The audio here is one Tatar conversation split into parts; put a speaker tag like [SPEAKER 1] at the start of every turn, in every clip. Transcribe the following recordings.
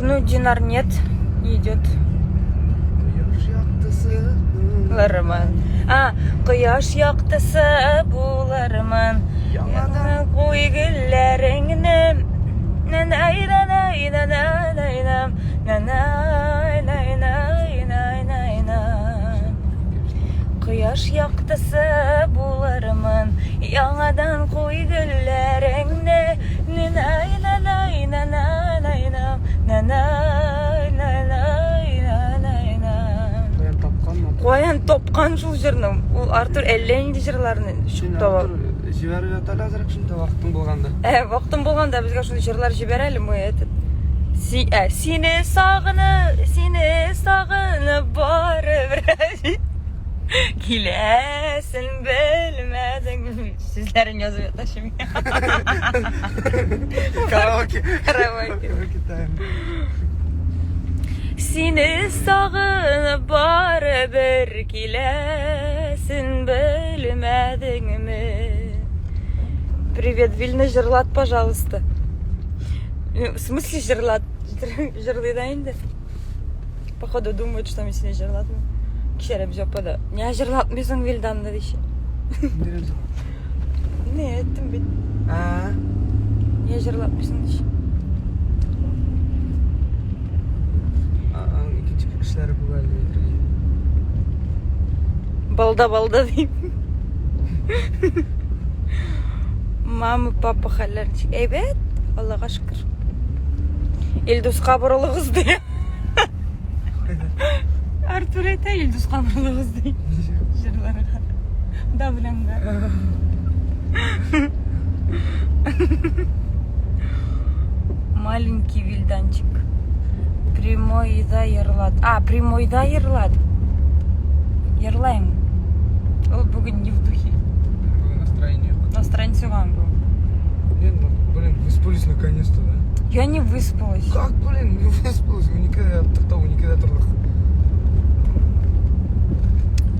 [SPEAKER 1] Ну, Динар нет, не идет.
[SPEAKER 2] Кояш яктысы.
[SPEAKER 1] Булырмын. А, кояш яктысы булырмын.
[SPEAKER 2] Яңадан
[SPEAKER 1] куй гөлләреңне. Нанай, нанай, нанай, нанай, нанай, нанай, нанай, нанай. Кояш яктысы булырмын. Яңадан куй гөлләреңне. Нанай, нанай, нанай, нанай, нанай, нанай, нанай, нанай.
[SPEAKER 2] Каян тапкан матур.
[SPEAKER 1] Каян тапкан шул җырны? Ул Артур әллә нинди җырларны
[SPEAKER 2] Син
[SPEAKER 1] чүп таба.
[SPEAKER 2] Артур, җибәреп ят әле әзрәк шунда вакытың булганда.
[SPEAKER 1] Ә, вакытым булганда безгә шундый җырлар җибәр әле, мы этот. Си, ә, сине сагынып, сине сагынып барыбер киләсен белмәдең. Сүзләрен язып ята шим.
[SPEAKER 2] Караоке.
[SPEAKER 1] Караоке.
[SPEAKER 2] Караоке тайм.
[SPEAKER 1] Сине сагынып барыбер киләсен белмәдеңме? Привет, Вильна, җырлат, пожалуйста. Ну, в смысле җырлат? Җырлый да инде. Походу думают, что мин сине җырлатмыйм. Кичә Рәмзия апа да, "Нигә җырлатмыйсың Вилданны?" дишә.
[SPEAKER 2] Нинди
[SPEAKER 1] Не, әйттем бит.
[SPEAKER 2] А,
[SPEAKER 1] Нигә җырлатмыйсың дишә.
[SPEAKER 2] аның икенче кешеләре күп әле әйтергә.
[SPEAKER 1] Балда балда дим. Мама, папа хәлләр ничек? Әйбәт, Аллага шөкер. Илдуска борылыгыз ди. Артур әйтә, Илдуска борылыгыз ди. Җырларга. Давленга. Маленький вильданчик. Прямойда йырлат. А, прямойда йырлат. Йырлайм. Ул бүген не в духе.
[SPEAKER 2] Бүген настроение юк.
[SPEAKER 1] Настроение юган бүген.
[SPEAKER 2] Нет, ну, блин, выспались наконец-то, да?
[SPEAKER 1] Я не выспалась.
[SPEAKER 2] Как, блин, не выспалась? 12-дә яттык та 12-дә тордык.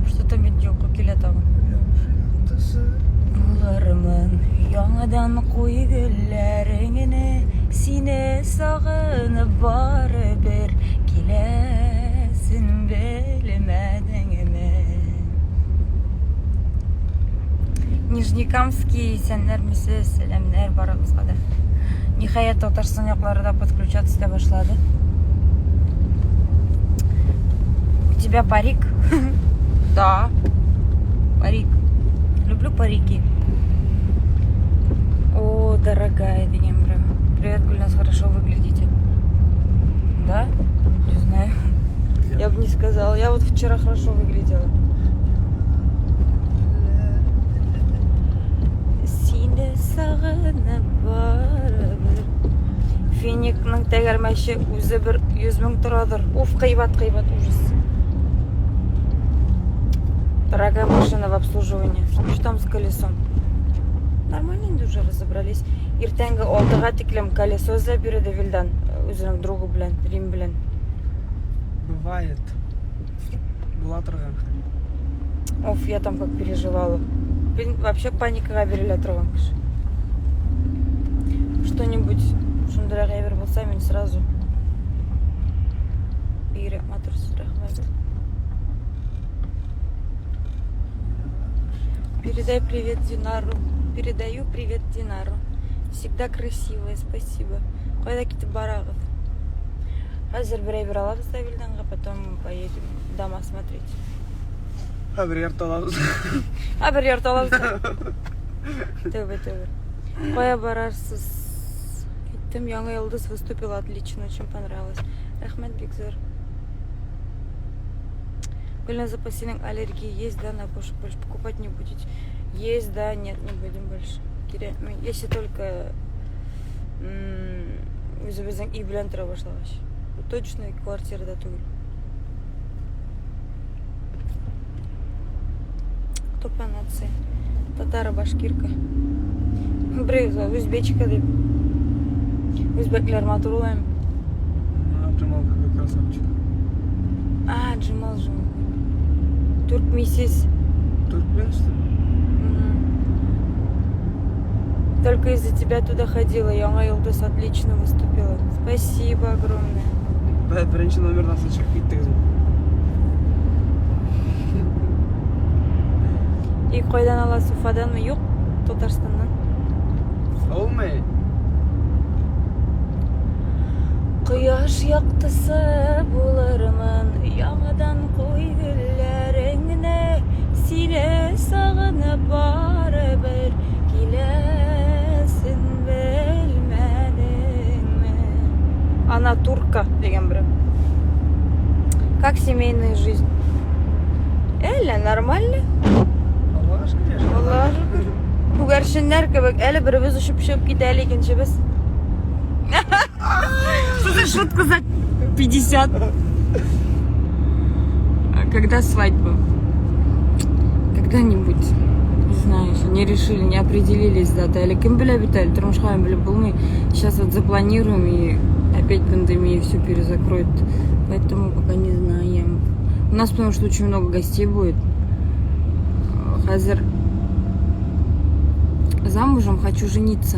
[SPEAKER 1] Что-то мин йокы килә тагын. Булырмын яңадан куй гөлләреңне, сине сагынып барыбер киләсен белмәдеңме? Нижнекамский, исәннәрмесез, сәламнәр барыгызга да. Ниһаять, Татарстан яклары да подключаться итә башлады. У тебя парик? Да. Парик. Люблю парики. О, дорогая дигән берәү. Привет, Гульназ, хорошо выглядите. Да? Не знаю. Я бы не сказала. Я вот вчера хорошо выглядела. Сине сагынып барыбер. Финикның тәгәрмәче үзе бер 100 мең торадыр. Уф, кыйбат, кыйбат, ужас. Дорогая машина в обслуживании. Что там с колесом? Нормально инде уже разобрались. Иртәнге 6-га тиклем колесо эзләп йөрде Вилдан үзенең другы белән, Рим белән.
[SPEAKER 2] Бывает. Була торган хәл.
[SPEAKER 1] Оф, я там как переживала. Блин, вообще паникага бирелә торган кеше. Что-нибудь шундыйрак әйбер булса, мин сразу бигрәк матурсыз, рәхмәт. Передай привет Динару. Передаю привет Динару. Всегда красивая, спасибо. Кайда китеп барагыз? Хәзер бер әйбер алабыз да Вилданга, потом поедем дома смотреть.
[SPEAKER 2] Ха, бер ярты алабыз.
[SPEAKER 1] А, бер ярты алабыз. Тәүбә, тәүбә. Кая барарсыз? Киттем, Яңа йолдыз выступила отлично, очень понравилось. Рәхмәт бик зур. Гөлназ апа, синең аллергия есть, да, на кошек больше покупать не будете? Есть, да, нет, не будем больше. Кирәкми. Если только үзебезнең өй белән тора башлагач. Точно квартирада түгел. Кто по нации? Татара, башкирка. Берәү үзбечка дип. Үзбәкләр матур ул әм.
[SPEAKER 2] А, Джамал какой красавчик.
[SPEAKER 1] А, Джамал, Джамал. Түркмисез.
[SPEAKER 2] Туркмен, что ли?
[SPEAKER 1] Только Только из-за тебя туда ходила. Яңа Йолдыз отлично выступила. Спасибо огромное.
[SPEAKER 2] Беренче номердан соң чыгып киттегезме?
[SPEAKER 1] И кайдан аласыз? Уфаданмы? Юк, Татарстаннан.
[SPEAKER 2] Алмый.
[SPEAKER 1] Кояш яктысы булырмын, яңадан куй гөлләреңне, сине сагынып барыбер киләсен белмәдеңме? Она турка дигән берәү. Как семейная жизнь? Әллә нормально?
[SPEAKER 2] Аллага шөкер.
[SPEAKER 1] Аллага шөкер. Күгәрченнәр кебек, әле беребез очып чыгып китә, әле икенчебез. Что за шутка за 50? А когда свадьба? Когда-нибудь. Не знаю, еще не решили, не определились с датой. Әле кем белә бит әле, тормышка белеп булмый. Сейчас вот запланируем, и опять пандемия все перезакроет. Поэтому пока не знаем. У нас потому что очень много гостей будет. Хәзер замужем хочу жениться.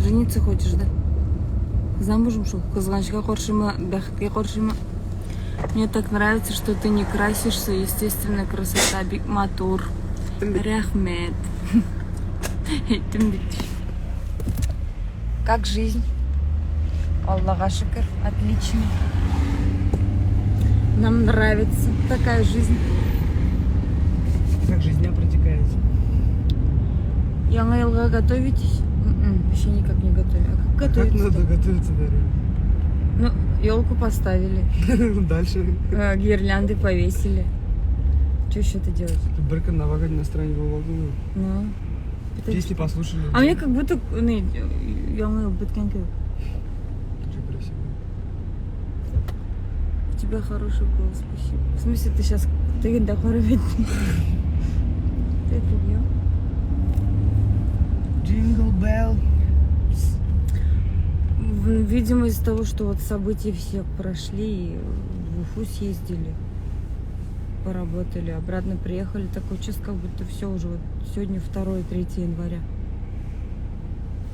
[SPEAKER 1] Жениться хочешь, да? Замужем шул. Кызганычка каршымы, бәхеткә каршымы. Мне так нравится, что ты не красишься. Естественная красота. Бик матур. Рәхмәт. Әйттем бит. Как жизнь? Аллага шөкер, отлично. Нам нравится такая жизнь.
[SPEAKER 2] Как жизнь протекает?
[SPEAKER 1] Яңа елга готовитесь? Вообще никак не готовим. А как
[SPEAKER 2] Как
[SPEAKER 1] готовиться?
[SPEAKER 2] надо готовиться, Дарья?
[SPEAKER 1] Ну, елку поставили,
[SPEAKER 2] Дальше.
[SPEAKER 1] Гирлянды повесили. Что еще-то делать?
[SPEAKER 2] Бер көн новогодний настроение булды.
[SPEAKER 1] Ну,
[SPEAKER 2] Песни послушали.
[SPEAKER 1] А мне как будто, ну, яңа ел беткән кебек.
[SPEAKER 2] Очень красиво.
[SPEAKER 1] У тебя хороший голос, спасибо. В смысле, ты сейчас тегендә карап әйттең? Ты офигел?
[SPEAKER 2] Jingle bell.
[SPEAKER 1] Видимо, из-за того, что вот события все прошли, и в Уфу съездили, поработали, обратно приехали, такое чувство, как будто все уже вот сегодня 2-3 января.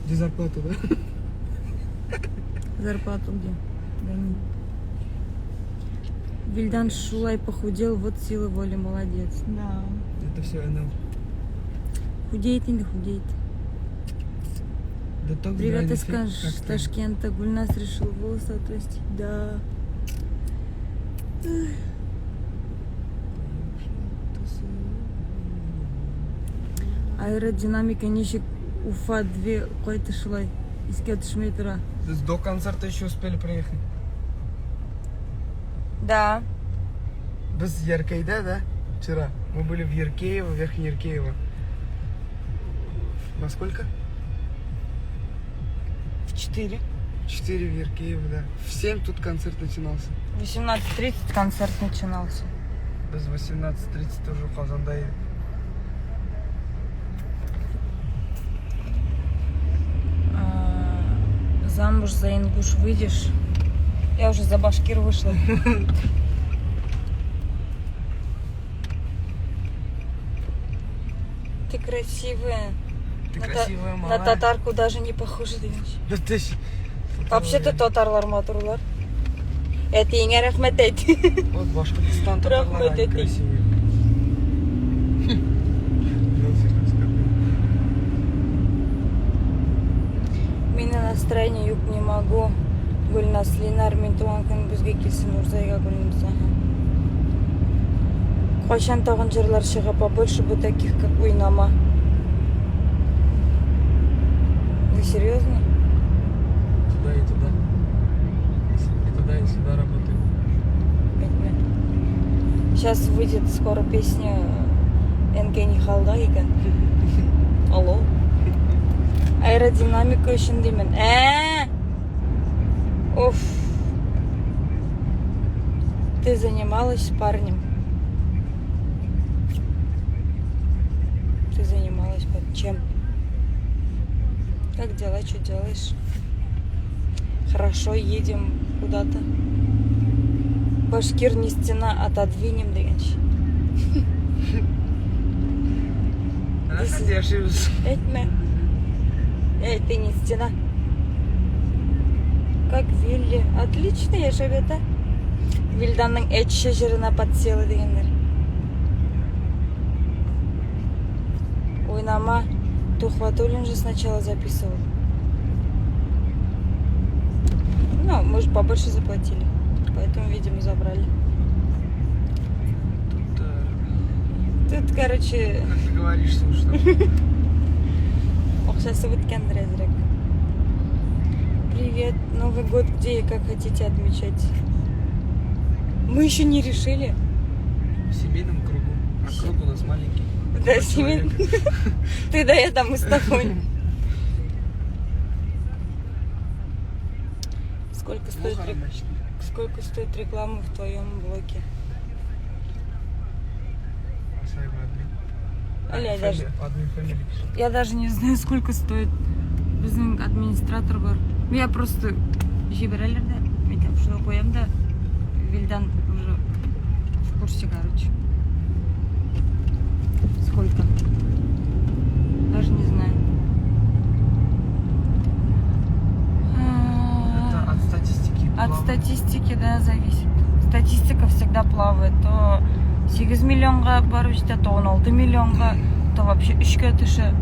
[SPEAKER 2] Где зарплата, да?
[SPEAKER 1] Зарплату где? Гони. Вильдан шулай похудел, вот сила воли, молодец. Да.
[SPEAKER 2] Это все НЛ.
[SPEAKER 1] Худеет или худеет?
[SPEAKER 2] Детокс
[SPEAKER 1] Привет из
[SPEAKER 2] Драйв Эффект, как ты?
[SPEAKER 1] Ташкента. Гульнас решил волосы отрастить. Да. Эх. Аэродинамика ничек Уфа 2 кайта шулай искә төшми тора.
[SPEAKER 2] Без до концерта еще успели приехать.
[SPEAKER 1] Да.
[SPEAKER 2] Без Яркейда, да? Вчера. Мы были в Яркеево, Верхнеяркеево. Во сколько?
[SPEAKER 1] В 4.
[SPEAKER 2] В 4 в Яркеево, да. В 7 тут концерт начинался.
[SPEAKER 1] В 18:30 концерт начинался.
[SPEAKER 2] Без 18:30 уже Казанда идек.
[SPEAKER 1] Замуж за ингуш выйдешь? Я уже за башкир вышла. Ты красивая.
[SPEAKER 2] Ты
[SPEAKER 1] На
[SPEAKER 2] красивая,
[SPEAKER 1] На
[SPEAKER 2] малая.
[SPEAKER 1] татарку даже не похожа, дигәнче.
[SPEAKER 2] Да ты щ-
[SPEAKER 1] Вообще-то татарлар матурлар. Әтиеңә рәхмәт әйт.
[SPEAKER 2] Вот Башкортостан татарлары,
[SPEAKER 1] Рәхмәт
[SPEAKER 2] они
[SPEAKER 1] әти.
[SPEAKER 2] красивые.
[SPEAKER 1] Мине настроение юк, не могу. Гөлназ, Ленар, мин туган көнебезгә килсен, Урзайга Гөлназ. Ага. Кайчан тагын җырлар чыга, побольше бы таких, как Уйнама. Вы серьезно?
[SPEAKER 2] Туда и туда. И туда, и сюда работаю.
[SPEAKER 1] Сейчас выйдет скоро песня Әнкәй ни хәлдә икән. Алло. Аэродинамика өчен димен. Ә! Оф. Ты занималась с парнем? Ты занималась под чем? Как дела? Что делаешь? Хорошо, едем куда-то. Башкир не стена, отодвинем дигәнче.
[SPEAKER 2] Рәхәт яшибез.
[SPEAKER 1] Әйтмә. Эй, ты не стена. Как Вилли. Отлично, яшәп ята. Вилданның әче җырына подсела дигәннәр. Уйнама. Тухватуллин же сначала записывал. Ну, мы же побольше заплатили. Поэтому, видимо, забрали.
[SPEAKER 2] Тут,
[SPEAKER 1] Тут, короче,
[SPEAKER 2] как договоришься уж там.
[SPEAKER 1] акчасы беткәндер әзрәк. Привет, Новый год где и как хотите отмечать? Мы еще не решили.
[SPEAKER 2] В семейном кругу. А круг у нас маленький.
[SPEAKER 1] Да,
[SPEAKER 2] Два
[SPEAKER 1] семейный.
[SPEAKER 2] человека.
[SPEAKER 1] Ты да я там, мы с тобой. Сколько стоит,
[SPEAKER 2] Плохо романтично.
[SPEAKER 1] сколько стоит реклама в твоем блоке?
[SPEAKER 2] Асаева админ.
[SPEAKER 1] Аля, я даже,
[SPEAKER 2] Админ фамилии пишет.
[SPEAKER 1] я даже не знаю, сколько стоит. Безнең администратор бар. Я просто җибәрәләр дә, мин там шуны куям да, Вильдан уже в курсе, короче. Сколько? Даже не знаю.
[SPEAKER 2] Это от статистики.
[SPEAKER 1] От
[SPEAKER 2] плавает.
[SPEAKER 1] статистики, да, зависит. Статистика всегда плавает. То 8 миллионга барып җитә, то 16 миллионга, то вообще 3-кә төшә.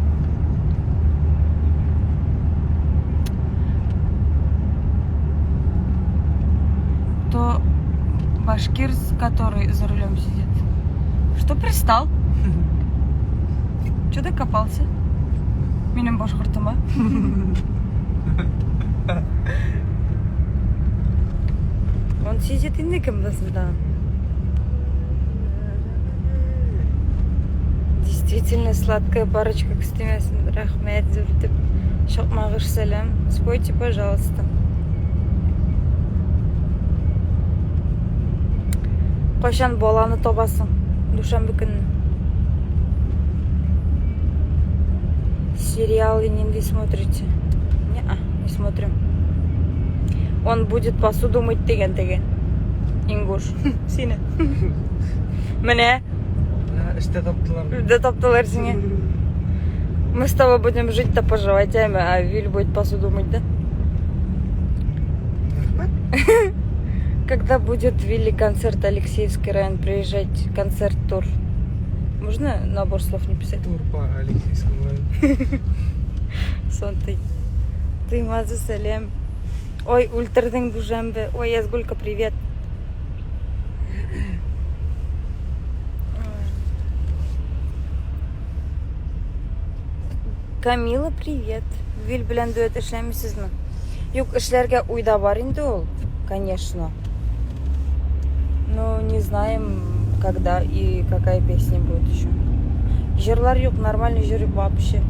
[SPEAKER 1] То башкир, который за рулем сидит. Что пристал? Че докопался? Минем башкортыма. Он сидит инде кем белсен тагын. Действительно сладкая парочка күз Рәхмәт, зур Чакмагыш сәлам. Спойте, пожалуйста. Кайчан баланы табасың? Дүшәмбе көнне. Сериалы нинди смотрите? Не, не смотрим. Он будет посуду мыть дигән теге. Ингуш. Сине. Менә,
[SPEAKER 2] Эштә таптылар.
[SPEAKER 1] да таптылар сине. Мы с тобой будем жить да поживать, а Виль будет посуду мыть, да?
[SPEAKER 2] Рәхмәт.
[SPEAKER 1] Когда будет Вилли концерт Алексеевский район приезжать, концерт-тур? Можно набор слов не писать?
[SPEAKER 2] Тур по Алексеевскому району.
[SPEAKER 1] Сон ты. Туймазы сәлам. Ой, үлтердең дүшәмбе. Ой, Язгулька, привет. Камила, привет. Вил белән дуэт эшләмисезме? Юк, эшләргә уйда бар инде ул, конечно. Но не знаем, когда и какая песня будет еще. Җырлар юк, нормальный җыр юк вообще.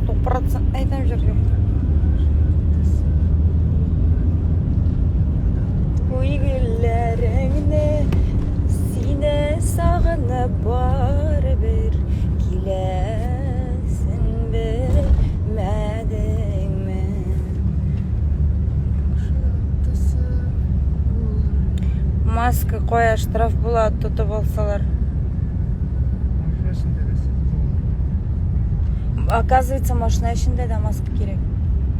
[SPEAKER 1] 100% әйтәм җыр юк. Уй гөлләреңне сине сагынып барыбер киләсең белмәдеңме? Маска кая штраф була тотып алсалар.
[SPEAKER 2] Машина эчендә дә
[SPEAKER 1] Оказывается, машина эчендә дә маска кирәк.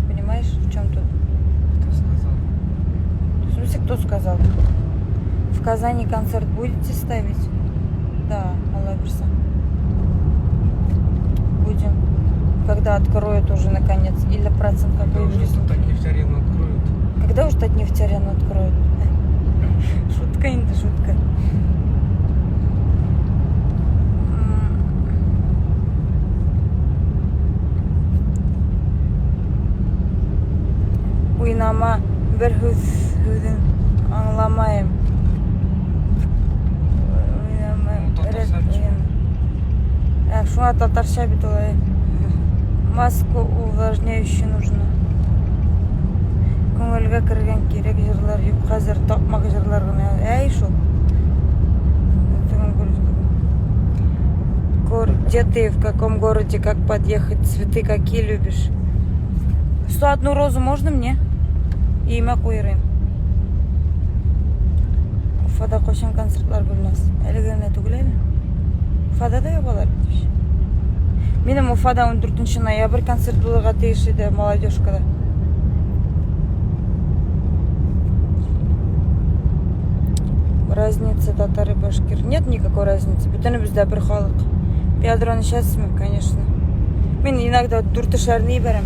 [SPEAKER 1] Понимаешь, в чем тут?
[SPEAKER 2] Кто сказал?
[SPEAKER 1] В смысле, кто сказал? В Казани концерт будете ставить? Да, Алла бирсә. Будем. Когда откроют уже наконец. Или процент
[SPEAKER 2] Когда
[SPEAKER 1] какой
[SPEAKER 2] уже
[SPEAKER 1] будет.
[SPEAKER 2] тут Татнефть-арену откроют.
[SPEAKER 1] Когда уж Татнефть-арену откроют? Шутка, не шутка. Уйнама бер һүҙ һүҙен аңламайым. Уйнама.
[SPEAKER 2] Ну, татарча
[SPEAKER 1] рәт
[SPEAKER 2] бит.
[SPEAKER 1] уен. Ә, шуңа татарча бит ул. Маску увлажняющую нужно. Күңелгә кергән кирәк җырлар юк хәзер такмак җырлар гына. Әй шул. Где ты, в каком городе, как подъехать, цветы какие любишь? 101 розу можно мне? Имя куйырым. Уфада кайчан концертлар Гөлназ? Әле генә түгел әле. Уфада да ябалар бит. Минем Уфада 14 ноябрь концерт булырга тиеш иде молодежкада. Разница татар и башкир. Нет никакой разницы. Бөтенебез дә бер халык. Пиадрон эчәсезме? Конечно. Мин иногда дүртешләрне ибәрәм.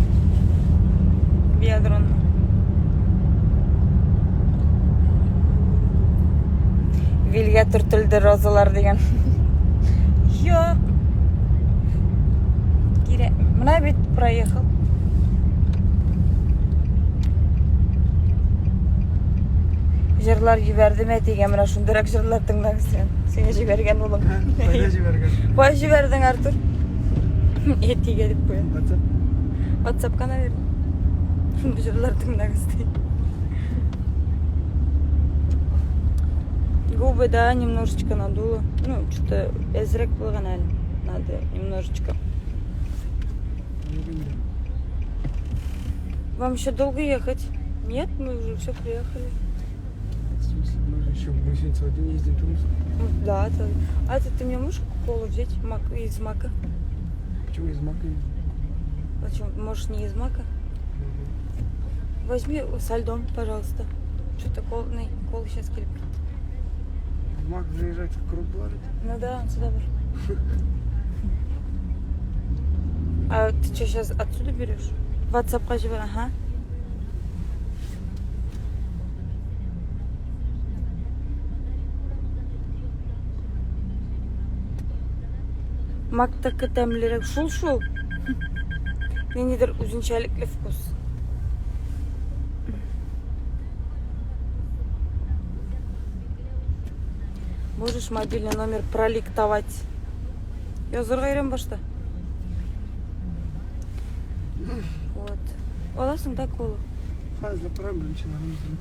[SPEAKER 1] Биадронны. Вилгә төртелде розалар дигән. Юк. Кирәк. Менә бит проехал. Җырлар җибәрдем әтигә, менә шундыйрак җырлар тыңлагыз син. Сине җибәргән улым.
[SPEAKER 2] Кайда җибәргән?
[SPEAKER 1] Кая җибәрдең, Артур? Әтигә дип куя.
[SPEAKER 2] WhatsApp.
[SPEAKER 1] WhatsAppка, наверное. Шундый җырлар тыңлагыз ди. Губы, да, немножечко надуло. Ну, что-то әзрәк булган әле. Надо немножечко. Вам еще долго ехать? Нет, мы уже все приехали.
[SPEAKER 2] В смысле, мы же еще, мы сегодня целый день ездим в Томск.
[SPEAKER 1] Ну, да, это... А это ты мне можешь колу взять мак... из мака?
[SPEAKER 2] Почему из Мака?
[SPEAKER 1] Почему? Можешь не из мака? Возьми со льдом, пожалуйста. Что-то кол... кол сейчас килеп.
[SPEAKER 2] В Мак заезжать в круг говорит?
[SPEAKER 1] Ну да, он сюда был. А ты что, сейчас отсюда берешь? WhatsApp җибәр, ага. Мактыкы тәмлерәк. Шул шул. Ниндидер үзенчәлекле вкус. Можешь мобильный номер проликтовать? Язырга өйрән башта. Вот. Аласың да колу.
[SPEAKER 2] Хәзер карам беренче номерны.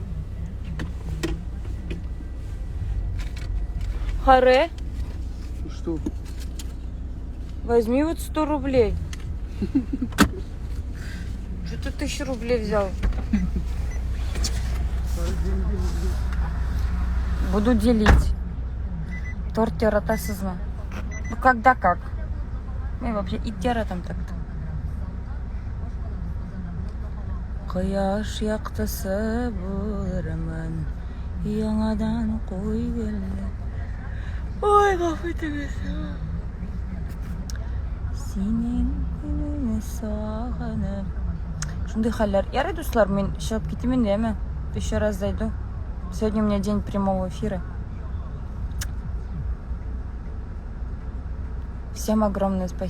[SPEAKER 1] Харе,
[SPEAKER 2] Ну что?
[SPEAKER 1] возьми вот 100 рублей. Что ты 1000 рублей взял? Буду делить. Торт яратасызмы? Ну когда как? Мин вообще ит яратам так-то. Кояш яктысы булырмын. Яңадан куй гөлле. Ой, гафу итегез. Синең күңелне сагынып. Шундый хәлләр. Ярый, дуслар, мин чыгып китим инде, әме. Еще раз зайду. Сегодня у меня день прямого эфира. Всем огромное спасибо.